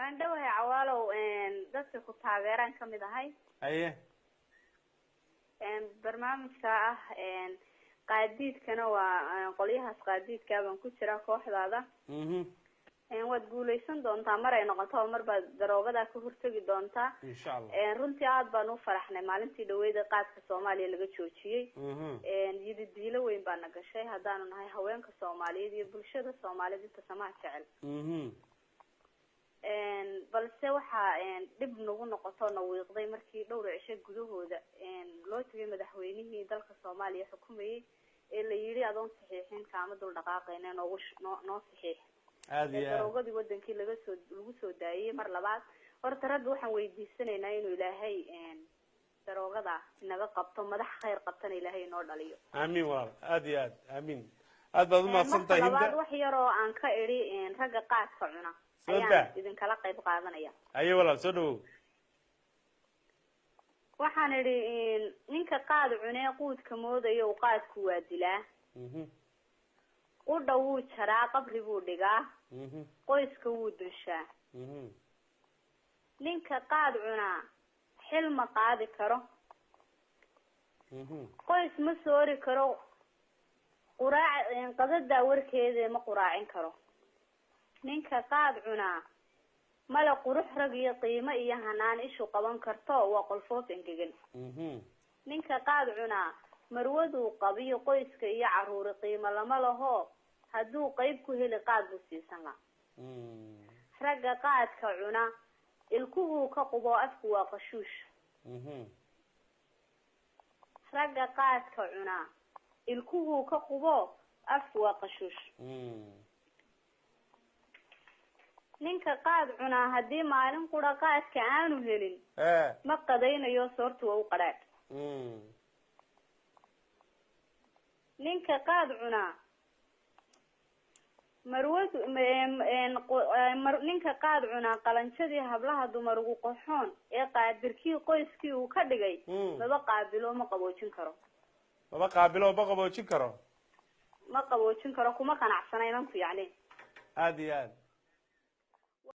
Waan dhowahay Cawaalow, dadka ku taageeraan ka mid ahay. Haye. Barnaamijka ah qaadiidkana waa qolyahaas qaadiidkaa baan ku jiraa kooxdaada. Waad guuleysan doontaa mar ay noqoto, mar baad daroogadaa ka hortegi doontaa. Insha Allah. Runtii aad baan u faraxnay maalintii dhaweyda qaadka Soomaaliya laga joojiyey. Yididiilo weyn baana gashay haddaanu nahay haweenka Soomaaliyeed iyo bulshada Soomaaliyeed inta samaha jecel. Balse waxaa dhib nagu noqoto na wiiqday markii dhowr cisho gudahooda loo tegay madaxweynihii dalka Soomaaliya xukumayay ee la yidhi adoon saxiixin kaama dul dhaqaaqayna, noogu noo saxiix. Aada iyo aad. Daroogadii wadankii laga soo lagu soo daayay mar labaad. Horta Rabbi waxaan weydiisanaynaa inuu Ilaahay daroogada inaga qabto, madax khayr qabtana Ilaahay inoo dhaliyo. Aamiin walaal, aada iyo aad, aamiin. Aad baad umahadsan Marka tahay, labaad, Hinda. wax yar oo aan ka idhi ragga qaadka cuna Soo ayaan daa. idinkala qayb qaadanaya. Haye walaal, soo dhawow. Waxaan idhi, ninka qaad cunee quudka moodayo uu qaadku waa dilaa, qudha wuu jaraa, qabri buu dhigaa, qoyska wuu dunshaa. Ninka qaad cunaa xil ma qaadi karo, qoys ma soori karo, quraac qadadaa warkeeda ma quraacin karo. Ninka qaad cunaa male qurux rag iyo qiimo iyo hanaan ishu qaban karto, waa qolfoof engegan. Ninka qaad cunaa marwaduu qabiyo qoyska iyo caruuri qiimo lama laho, hadduu qayb ku heli qaad buu siisan laha. Ragga qaadka cuna ilkuhuu ka qubo, afku waa qashuush. Ragga qaadka cunaa ilkuhuu ka qubo, afku waa qashuush. Ninka qaad cunaa haddii maalin qura qaadka aanu helin, ma qadaynayo, soortu waa u qadhaadh. Ninka qaad cunaa marwadu ninka qaad cunaa qalanjadii hablaha dumar ugu qoxoon ee qaadirkii qoyskii uu ka dhigay maba qaabilo, ma qaboojin karo. Maba qaabilo, ma qaboojin karo. Ma qaboojin karo, kuma qanacsana inanku yacni. Aada iyo aad.